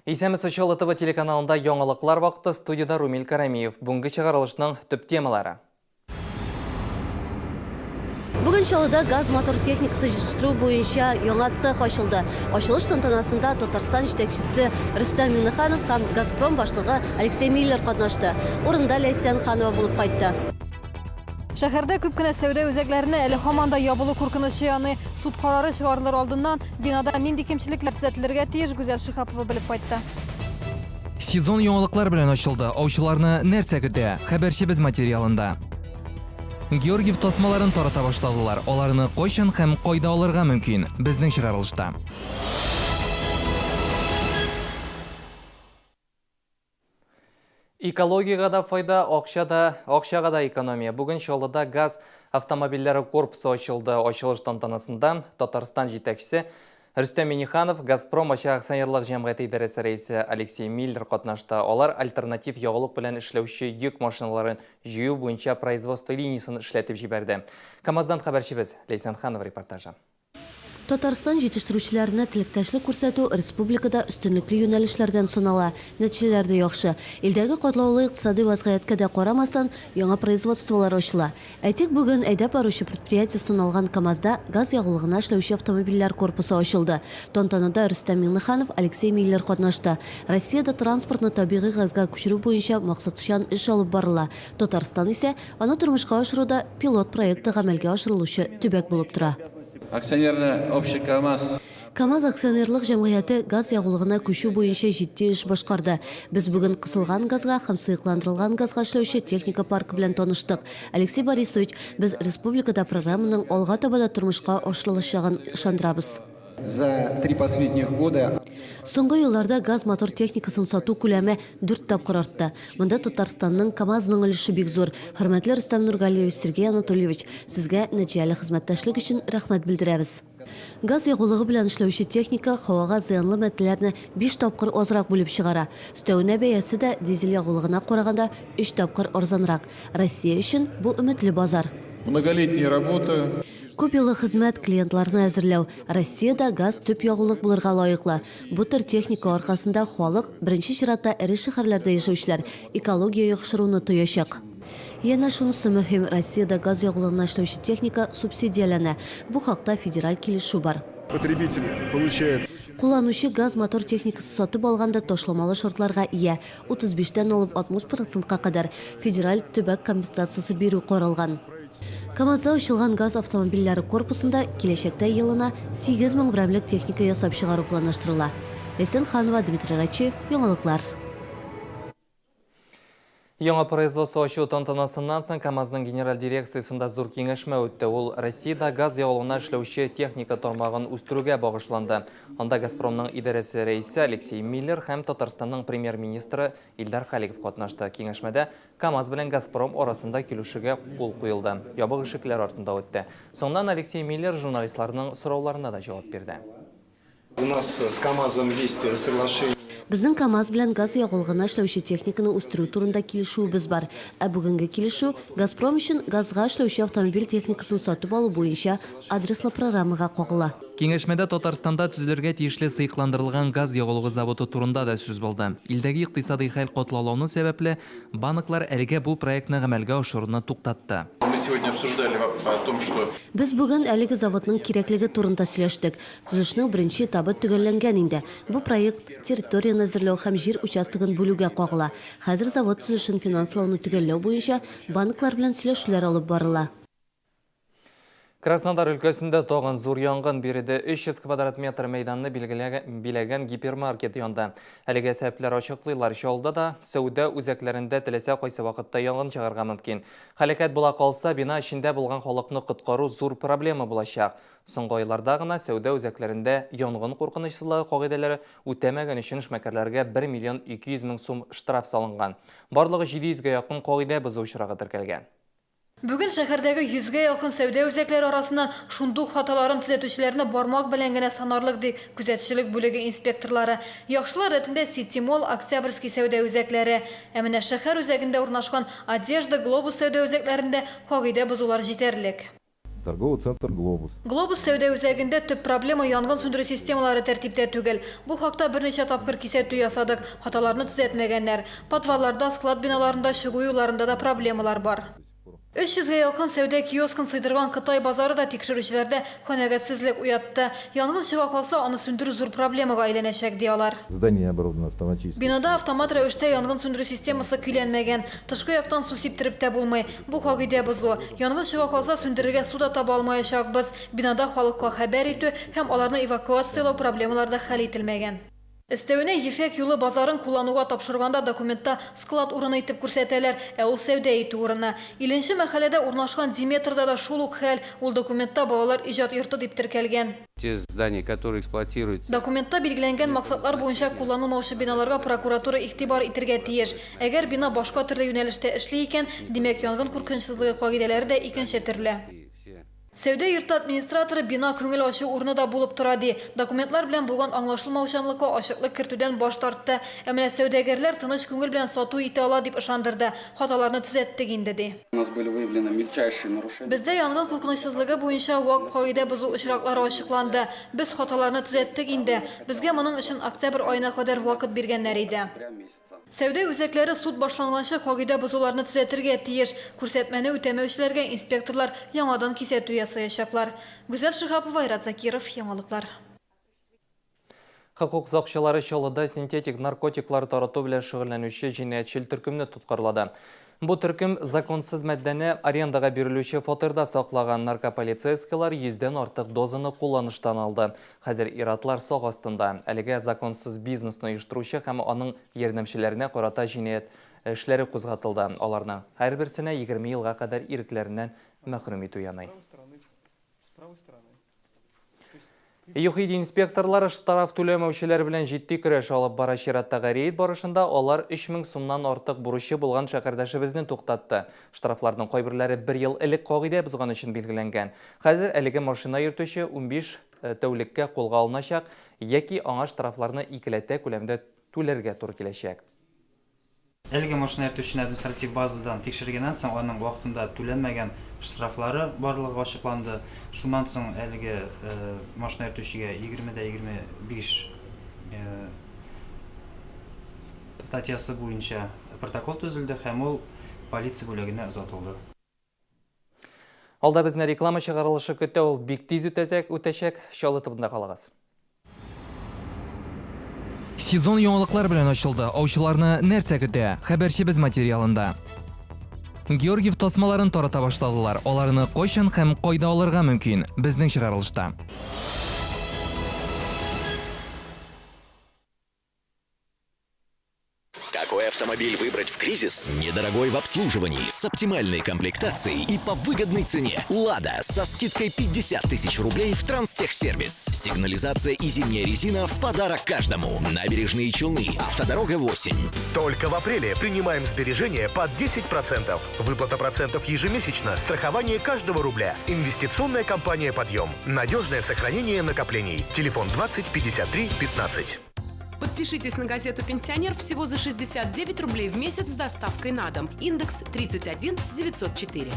Исәнмесез, Чаллы ТВ телеканалында яңалыклар вакыты, студиядә Румил Карамиев. Бүгенге чыгарылышның төп темалары. Бүген Чаллыда газ-мотор техникасы җитештерү буенча яңа цех ачылды. Ачылыш тантанасында Татарстан җитәкчесе Рөстәм Миңнеханов һәм Газпром башлыгы Алексей Миллер катнашты. Урында Ләйсән Ханова булып кайтты. Шәһәрдә күп кенә сәүдә үзәкләренә әле һаман да ябылу куркынычы яный. Суд карары чыгарылыр алдыннан бинада нинди кимчелекләр төзәтелергә тиеш, Гүзәл Шиһапова белеп кайтты. Сезон яңалыклар белән ачылды. Аучыларны нәрсә көтә? Хәбәрчебез материалында. Георгиев тасмаларын тарата башладылар. Аларны кайчан һәм кайда алырга мөмкин? Безнең чыгарылышта. Экологиягә дә файда, акча да, акчага да экономия. Бүген Чаллыда газ автомобильләре корпусы ачылды. Ачылыш тантанасында Татарстан җитәкчесе Рөстәм Минниханов, Газпром ачык акционерлык җәмгыяте идарәсе рәисе Алексей Миллер катнашты. Алар альтернатив ягулык белән эшләүче йөк машиналарын җыю буенча производство линиясен эшләтеп җибәрде. КАМАЗдан хәбәрчебез Ләйсән Ханова репортажы. Татарстан җитештерүчеләренә теләктәшлек күрсәтү республикада өстенлекле юнәлешләрдән санала. Нәтиҗәләр дә яхшы. Илдәге катлаулы икътисадый вазгыятькә дә карамастан, яңа производстволар ачыла. Әйтик, бүген әйдәп баручы предприятие саналган КАМАЗда газ ягулыгына эшләүче автомобильләр корпусы ачылды. Тантанада Рөстәм Миңнеханов, Алексей Миллер катнашты. Россиядә транспортны табигый газга күчерү буенча максатчан эш алып барыла. Татарстан исә аны тормышка ашыруда пилот проекты гамәлгә ашырылучы төбәк булып тора. Акционерное общество КАМАЗ. КАМАЗ акционерлык җәмгыяте газ ягулыгына күчү буенча җитди эш башкарды. Без бүген кысылган газга һәм сыекландырылган газга эшләүче техника паркы белән таныштык. Алексей Борисович, без республикада программаның алга таба да тормышка ашырылачагын ышандырабыз. За три последних года. Соңгы елларда газ-мотор техникасын сату күләме дүрт тапкыр артты. Монда Татарстанның, КАМАЗның өлеше бик зур. Хөрмәтле Рөстәм Нургалиевич, Сергей Анатольевич, сезгә нәтиҗәле хезмәттәшлек өчен рәхмәт белдерәбез. Газ ягулыгы белән эшләүче техника һавага зыянлы матдәләрне биш тапкыр азрак бүлеп чыгара. Өстәвенә бәясе дә дизель ягулыгына караганда өч тапкыр арзанрак. Россия өчен бу өметле базар. Многолетняя работа. Күп еллык хезмәт, клиентларны әзерләү. Россиядә газ төп ягулык булырга лаеклы. Бу төр техника аркасында халык, беренче чиратта эре шәһәрләрдә яшәүчеләр, экология яхшыруны тоячак. Янә шунысы мөһим, Россиядә газ ягулыгына эшләүче техника субсидияләнә. Бу хакта федераль килешү бар. Потребитель получает. Кулланучы газ-мотор техникасы сатып алганда ташламалы шартларга ия, 35 тән алып 60 процентка кадәр федераль, төбәк компенсациясе бирү каралган. КАМАЗда ачылган газ автомобильләре корпусында киләчәктә елына 8000 берәмлек техника ясап чыгару планлаштырыла. Ләйсән Ханова, Дмитрий Рачи, Яңалыклар. Яңа производство ачу тантанасыннан соң КАМАЗның генераль дирекциясендә зур киңәшмә үтте. Ул Россиядә газ ягулыгына эшләүче техника тармагын үстерүгә багышланды. Анда Газпромның идарәсе рәисе Алексей Миллер һәм Татарстанның премьер-министры Илдар Халиков катнашты. Киңәшмәдә КАМАЗ белән Газпром арасында килешүгә кул куелды. Ябык ишекләр артында үтте. Соңыннан Алексей Миллер журналистларның сорауларына да җавап бирде. У нас с КАМАЗом есть соглашение. Безнең КАМАЗ белән газ ягулыгына эшләүче техниканы үстерү турында килешүебез бар. Ә бүгенге килешү Газпром өчен газга эшләүче автомобиль техникасын сатып алу буенча адреслы программага кагыла. Киңәшмәдә Татарстанда төзелергә тиешле сыекландырылган газ ягулыгы заводы турында да сүз булды. Илдәге икътисадый хәл катлаулану сәбәпле, банклар әлегә бу проектны гамәлгә ашыруны туктатты. Мы сегодня обсуждали о том, что. Без бүген әлеге заводның кирәклеге турында сөйләштек. Төзелешнең беренче этабы төгәлләнгән инде. Бу проект территорияне әзерләү һәм җир участогын бүлүгә кагыла. Хәзер завод төзелешен финанслауны төгәлләү буенча банклар белән сөйләшүләр алып барыла. Краснодар өлкәсендә тагын зур янгын биредә 300 квадрат метр мәйданны биләгән гипермаркет янды. Әлегә сәбәпләр ачыклыйлар. Чаллыда да сәүдә үзәкләрендә теләсә кайсы вакытта янгын чыгарга мөмкин. Һәлакәт була калса, бина эчендә булган халыкны коткару зур проблема булачак. Соңгы айларда гына сәүдә үзәкләрендә янгын куркынычсызлыгы кагыйдәләре үтәмәгән өчен эшмәкәрләргә 1 миллион 200 мең сум штраф салынган. Барлыгы 700 гә якын кагыйдә бозу очрагы теркәлгән. Бүген шәһәрдәге йөзгә якын сәүдә үзәкләре арасыннан шундук хаталарын төзәтүчеләрне бармак белән генә санарлык, ди күзәтчелек бүлеге инспекторлары. Яхшылар рәтендә Сити-Молл, Октябрьский сәүдә үзәкләре. Ә менә шәһәр үзәгендә урнашкан Одежда, Глобус сәүдә үзәкләрендә кагыйдә бозулар җитәрлек. Торговый центр «Глобус». Глобус сәүдә үзәгендә төп проблема янгын сүндерү системалары тәртиптә түгел. Бу хакта берничә тапкыр кисәтү ясадык, хаталарны төзәтмәгәннәр. Подвалларда, склад биналарында, чыгу юлларында да проблемалар бар. 300 гә якын сәүдә киоскын сыйдырган Кытай базары да тикшерүчеләрдә канәгатьсезлек уятты. Янгын чыга калса, аны сүндерү зур проблемага әйләнәчәк, ди алар. Здание оборудовано автоматически. Бинада автомат рәвештә янгын сүндерү системасы көйләнмәгән. Тышкы яктан су сиптереп тә булмый. Бу кагыйдә бозу. Янгын чыга калса, сүндерергә су да таба алмаячакбыз. Бинада халыкка хәбәр итү һәм аларны эвакуацияләү проблемалары да хәл ителмәгән. Өстәвенә, Ефәк юлы базарын куллануга тапшырганда документта склад урыны итеп күрсәтәләр, ә ул сәүдә итү урыны. Илленче мәхәлләдә урнашкан Диметрда да шул ук хәл, ул документта балалар иҗат йорты дип теркәлгән. Те здания, которые эксплуатируются. Документта билгеләнгән максатлар буенча кулланылмаучы биналарга прокуратура игътибар итергә тиеш. Әгәр бина башка төрле юнәлештә эшли икән, димәк, янгын куркынычсызлыгы кагыйдәләре дә икенче төрле. Сәүдә йорты администраторы бина күңел ачу урыны да булып тора, ди. Документлар белән булган аңлашылмаучанлыкка ачыклык кертүдән баш тартты. Ә менә сәүдәгәрләр тыныч күңел белән сату итә ала, дип ышандырды. Хаталарны төзәттек инде, ди. У нас были выявлены мельчайшие нарушения. Бездә янгын куркынычсызлыгы буенча вак кагыйдә бозу очраклары ачыкланды. Без хаталарны төзәттек инде. Безгә моның өчен октябрь аена кадәр вакыт биргәннәр иде. Сәүдә үзәкләре суд башланганчы кагыйдә бозуларны төзәтергә тиеш. Күрсәтмәне үтәмәүчеләргә инспекторлар яңадан кисәтү ясаячаклар. Гүзәл Шиһапова, Айрат Закиров, Яңалыклар. Хокук сакчылары Чаллыда синтетик наркотиклар тарату белән шөгыльләнүче җинаятьчел төркемне тоткарлады. Бу төркем законсыз матдәне арендага бирелүче фатирда саклаган. Наркополицейскийлар йөздән артык дозаны кулланыштан алды. Хәзер ир-атлар сак астында. Әлегә законсыз бизнесны оештыручы һәм аның ярдәмчеләренә карата җинаять эшләре кузгатылды. Аларның һәрберсенә 20 елга кадәр ирекләреннән мәхрүм итү яный. ЮХИДИ инспекторлары штраф түләмәүчеләр белән җитди көрәш алып бара. Чираттагы рейд барышында алар 3000 сумнан артык бурычы булган шәһәрдәшебезне туктатты. Штрафларның кайберләре бер ел элек кагыйдә бозган өчен билгеләнгән. Хәзер әлеге машина йөртүче 15 тәүлеккә кулга алыначак яки аңа штрафларны икеләтә күләмдә түләргә туры киләчәк. Әлеге машина йөртүчене административ базадан тикшергәннән соң аның вакытында түләнмәгән штрафлары барлыгы ачыкланды. Шуннан соң әлеге машина йөртүчегә 20 дә 25 статьясы буенча протокол төзелде һәм ул полиция бүлегенә озатылды. Алда безне реклама чыгарылышы көтә, ул бик тиз үтәчәк, үтәчәк. Чаллы ТВда калыгыз. Сезон яңалыклар белән ачылды. Аучыларны нәрсә көтә? Хәбәрчебез материалында. Георгиев тасмаларын тарата башладылар. Аларны кайчан һәм кайда алырга мөмкин? Безнең чыгарылышта. Какой автомобиль выбрать в кризис? Недорогой в обслуживании, с оптимальной комплектацией и по выгодной цене. «Лада» со скидкой 50 тысяч рублей в Транстехсервис. Сигнализация и зимняя резина в подарок каждому. Набережные Челны. Автодорога 8. Только в апреле принимаем сбережения под 10%. Выплата процентов ежемесячно, страхование каждого рубля. Инвестиционная компания «Подъем». Надежное сохранение накоплений. Телефон 20 53 15. Подпишитесь на газету «Пенсионер» всего за 69 рублей в месяц с доставкой на дом. Индекс 31 904.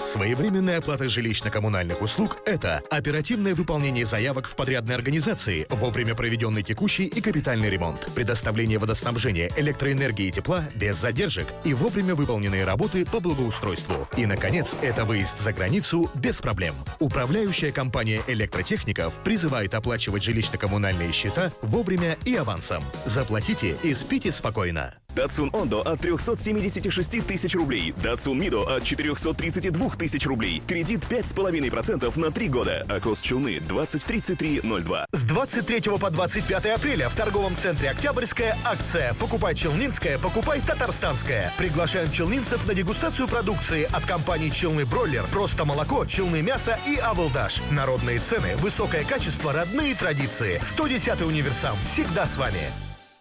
Своевременная оплата жилищно-коммунальных услуг – это оперативное выполнение заявок в подрядной организации, вовремя проведенный текущий и капитальный ремонт, предоставление водоснабжения, электроэнергии и тепла без задержек и вовремя выполненные работы по благоустройству. И, наконец, это выезд за границу без проблем. Управляющая компания электротехников призывает оплачивать жилищно-коммунальные счета вовремя и авансом. Заплатите и спите спокойно. Датсун Ондо от 376 тысяч рублей. Датсун Мидо от 432 тысяч рублей. Кредит 5,5% на 3 года. АКОС Челны 2033 02. С 23 по 25 апреля в торговом центре «Октябрьская» акция «Покупай челнинское, покупай татарстанское». Приглашаем челнинцев на дегустацию продукции от компаний «Челны Бройлер», «Просто молоко», «Челны мясо» и «Авылдаш». Народные цены, высокое качество, родные традиции. 110-й универсам всегда с вами.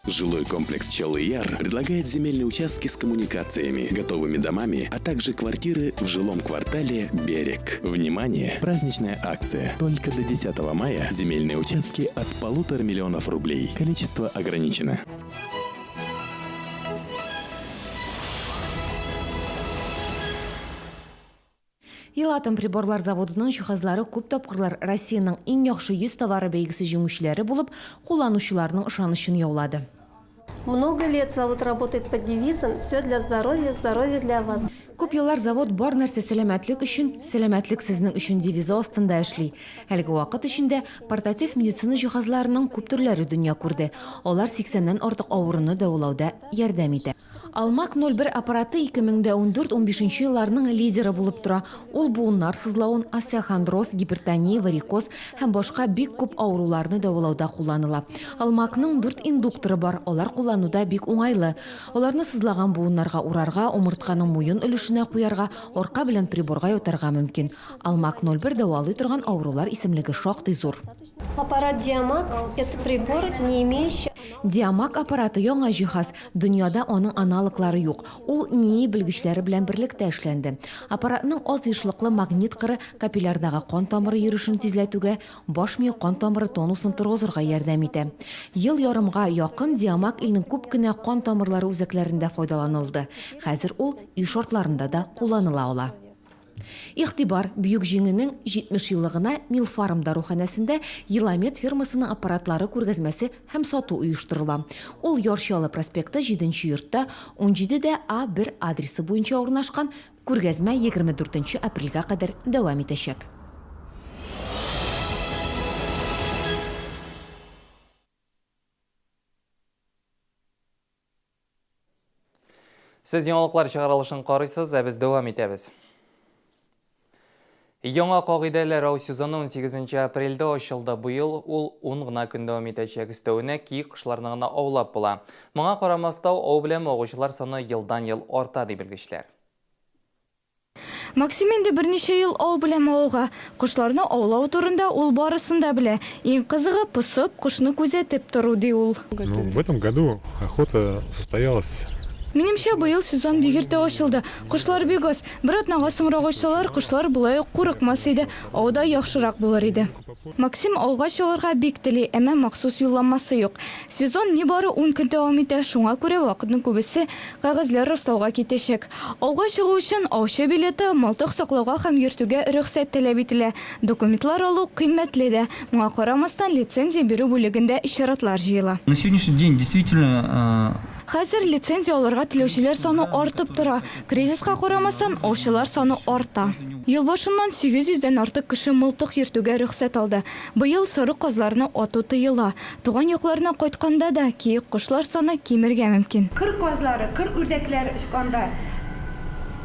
Жилой комплекс Челлы-Яр предлагает земельные участки с коммуникациями, готовыми домами, а также квартиры в жилом квартале «Берег». Внимание! Праздничная акция. Только до 10 мая земельные участки от 1,5 миллионов рублей. Количество ограничено. Силатом приборлар заводының җиһазлары күп тапкырлар Россиянең иң яхшы 100 товары бәйгесе җиңүчеләре булып, кулланучыларның ышанычын яулады. Много лет завод работает под девизом Все для здоровья, здоровье для вас. Күп еллар завод Бар нәрсә сәламәтлек өчен, сәламәтлек сезнең өчен девизы астында эшли. Әлеге вакыт эчендә портатив медицина җиһазларының күп төрләре дөнья күрде. Алар сиксәннән артык авыруны дәвалауда ярдәм итә. Алмак 01 аппараты 2014-15 елларның лидеры булып тора. Ул буыннар сызлавын, остеохондроз, гипертония, варикоз һәм башка бик күп авыруларны дәвалауда кулланыла. Алмакның дүрт индукторы бар, алар куллануда бик уңайлы. Аларны сызлаган буыннарга урарга, умыртканың муен өлешенә куярга, арка белән приборга ятарга мөмкин. Алмак 01 дәвалый торган авырулар исемлеге шактый зур. Аппарат Диамаг, это прибор, не имеющий. Диамаг аппараты яңа җиһаз, дөньяда аның аналоглары юк. Ул НИИ белгечләре белән берлектә эшләнде. Аппаратның аз ешлыклы магнит кыры капиллярдагы кан тамыры йөрешен тизләтүгә, баш мие кан тамыры тонусын торгызырга ярдәм итә. Ел ярымга якын Диамаг илнең күп кенә кан тамырлары үзәкләрендә файдаланылды. Хәзер ул өй шартларында да кулланыла ала. Игътибар, Бөек Җиңүнең 70 еллыгына Милфарм даруханәсендә Еламед фирмасының аппаратлары күргәзмәсе һәм сату оештырыла. Ул Яр Чаллы проспекты 7 нче йортта 17 дә А 1 адресы буенча урнашкан. Күргәзмә 24 нче апрельгә кадәр дәвам итәчәк. Сез яңалыклар чыгарылышын карыйсыз, ә без дәвам итәбез. Яңа кагыйдәләр ау сезоны 18 апрельдә ачылды. Быел ул 10 гына көн дәвам итәчәк. Өстәвенә киек кошларны гына аулап була. Моңа карамастау, ау белән мавыгучылар саны елдан-ел арта, ди белгечләр. Максим инде берничә ел ау белән мавыга. Кошларны аулау турында ул барысын да белә. Иң кызыгы, посып, кошны күзәтеп тору, ди ул. Ну, в этом году охота состоялась. Минемчә, быел сезон бик иртә ачылды. Кошлар бик аз. Бер атнага соңрак ачсалар, кошлар болай ук курыкмас иде, ау да яхшырак булыр иде. Максим ауга чыгарга бик тели, әмма махсус юлланмасы юк. Сезон нибары ун көн дәвам итә, шуңа күрә вакытның күбесе кәгазьләр раслауга китәчәк. Ауга чыгу өчен аучы билеты, мылтык саклауга һәм йөртүгә рөхсәт таләп ителә. Документлар алу кыйммәтле дә. Моңа карамастан, лицензия бирү бүлегендә чиратлар җыела. На сегодняшний день действительно Хәзер лицензия алырга теләүчеләр саны артып тора. Кризиска карамастан, аучылар саны арта. Ел башыннан 800 дән артык кеше мылтык йөртүгә рөхсәт алды. Быел соры казларны ату тыела. Туган якларына кайтканда да киек кошлар саны кимергә мөмкин. Кыр казлары, кыр үрдәкләре очканда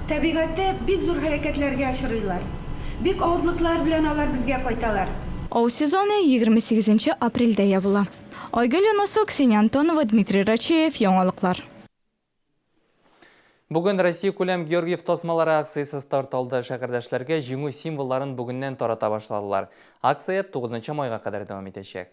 табигатьтә бик зур һәлакәтләргә очрыйлар. Бик авырлыклар белән алар безгә кайталар. Ау сезоны 28 нче апрельдә ябыла. Айгөл Юнысова, Ксения Антонова, Дмитрий Рачеев, Яңалыклар. Бүген Россия күләм Георгиев тасмалары акциясе старт алды. Шәһәрдәшләргә җиңү символларын бүгеннән тарата башладылар. Акция 9 майга кадәр дәвам итәчәк.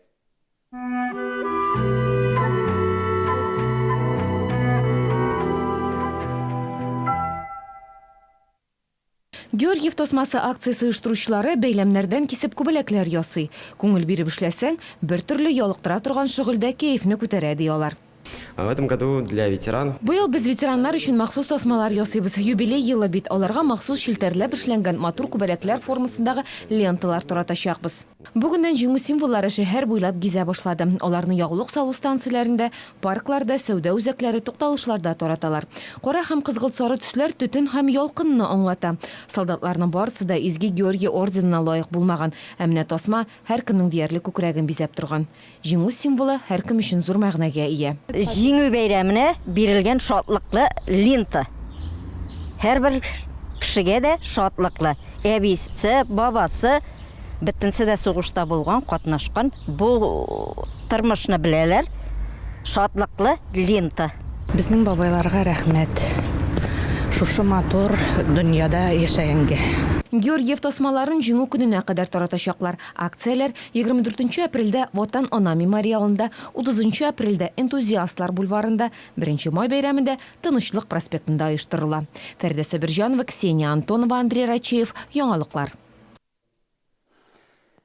Георгиев тасмасы акциясе оештыручылары бәйләмнәрдән кисеп күбәләкләр ясый. Күңел биреп эшләсәң, бер төрле ялыктыра торган шөгыль дә кәефне күтәрә, ди алар. В этом году для ветеранов. Быел без ветераннар өчен махсус тасмалар ясыйбыз. Юбилей елы бит, аларга махсус челтәрләп эшләнгән матур күбәләкләр формасындагы ленталар таратачакбыз. Бүгеннән Җиңү символлары шәһәр буйлап гизә башлады. Аларны ягулык салу станцияләрендә, паркларда, сәүдә үзәкләре, тукталышларда тараталар. Кара һәм кызгылт-сары төсләр төтен һәм ялкынны аңлата. Солдатларның барысы да Изге Георгий орденына лаек булмаган, ә менә тасма һәркемнең диярлек күкрәген бизәп торган. Җиңү символы һәркем өчен зур мәгънәгә ия. Җиңү бәйрәменә бирелгән шатлыклы лента. Һәрбер кешегә дә шатлыклы. Әбисе, бабасы, бөтенесе дә сугышта булган, катнашкан. Бу тормышны беләләр. Шатлыклы лента. Безнең бабайларга рәхмәт, шушы матур дөньяда яшәгәнгә. Георгиев тасмаларын Җиңү көненә кадәр таратачаклар. Акцияләр 24 нче апрельдә Ватан-Ана мемориалында, 30 нчы апрельдә Энтузиастлар бульварында, Беренче май бәйрәмендә Тынычлык проспектында оештырыла. Фәридә Сабирҗанова, Ксения Антонова, Андрей Рачеев, Яңалыклар.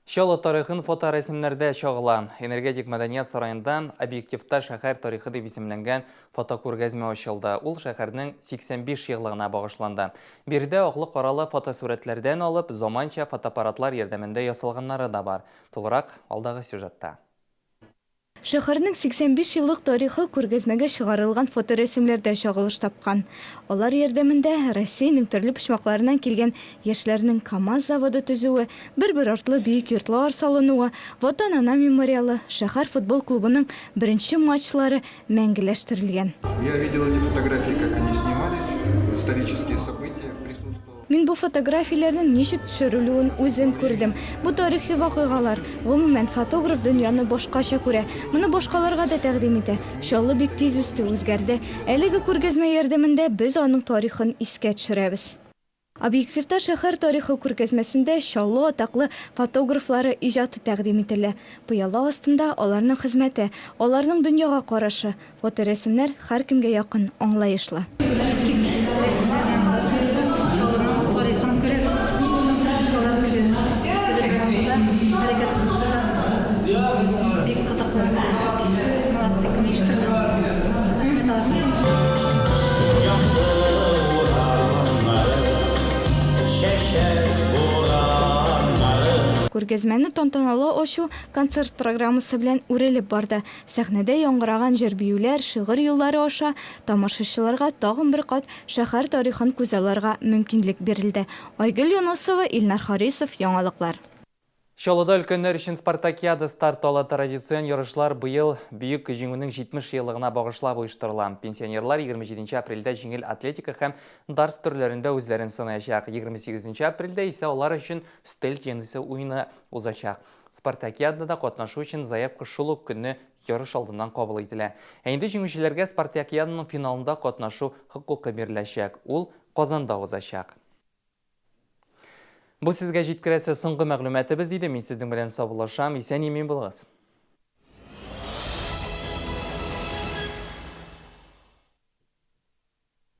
Чаллы тарихын фоторәсемнәрдә чагыла. Энергетик мәдәният сараенда Объективта шәһәр тарихы дип исемләнгән фотокүргәзмә ачылды. Ул шәһәрнең 85 еллыгына багышланды. Биредә аклы-каралы фотосурәтләрдән алып, заманча фотоаппаратлар ярдәмендә ясалганнары да бар. Тулырак алдагы сюжетта. Шәһәрнең 85 еллык тарихы күргәзмәгә чыгарылган фоторәсемнәрдә чагылыш тапкан. Алар ярдәмендә Россиянең төрле почмакларыннан килгән яшьләрнең КАМАЗ заводы төзүе, бер-бер артлы биек йортлар салынуы, Ватан-Ана мемориалы, шәһәр футбол клубының беренче матчлары мәңгеләштерелгән. Я видел эти фотографии, как они снимались, исторические события, присутствовал. Мин бу фотографияләрнең ничек төшерелүен үзем күрдем. Бу тарихи вакыйгалар. Гомумән, фотограф дөньяны башкача күрә. Моны башкаларга да тәкъдим итә. Чаллы бик тиз үсте, үзгәрде. Әлеге күргәзмә ярдәмендә без аның тарихын искә төшерәбез. Объективта шәһәр тарихы күргәзмәсендә Чаллы атаклы фотографлары иҗаты тәкъдим ителә. Пыяла астында аларның хезмәте, аларның дөньяга карашы. Фоторәсемнәр һәркемгә якын, аңлаешлы. Искиткеч рәсемнәр анда. Без Чаллының тарихын күрәбез. Алар теге төзелгән булса да, хәрәкәтсез булса да, бик кызыклы, искиткеч. Молодцы, кем оештырган. Рәхмәт аларга. Якты урамнары, чәчәк бураннары. Күргәзмәне тантаналы ачу концерт программасы белән үрелеп барды. Сәхнәдә яңгыраган җыр-биюләр, шигырь юллары аша тамашачыларга тагын бер кат шәһәр тарихын күзалларга мөмкинлек бирелде. Айгөл Юнысова, Илнар Харисов, Яңалыклар. Чаллыда өлкәннәр өчен Спартакиада старт ала. Традицион ярышлар быел Бөек Җиңүнең 70 еллыгына багышлап оештырыла. Пенсионерлар 27 апрельдә җиңел атлетика һәм дартс төрләрендә үзләрен сынаячак. 28 апрельдә исә алар өчен өстәл теннисы уены узачак. Спартакиадада катнашу өчен заявка шул ук көнне ярыш алдыннан кабул ителә. Ә инде җиңүчеләргә Спартакиаданың финалында катнашу хокукы биреләчәк. Ул Казанда узачак. Бу сезгә җиткерәсе соңгы мәгълүматыбыз иде. Мин сезнең белән саубуллашам. Исән-имин булыгыз.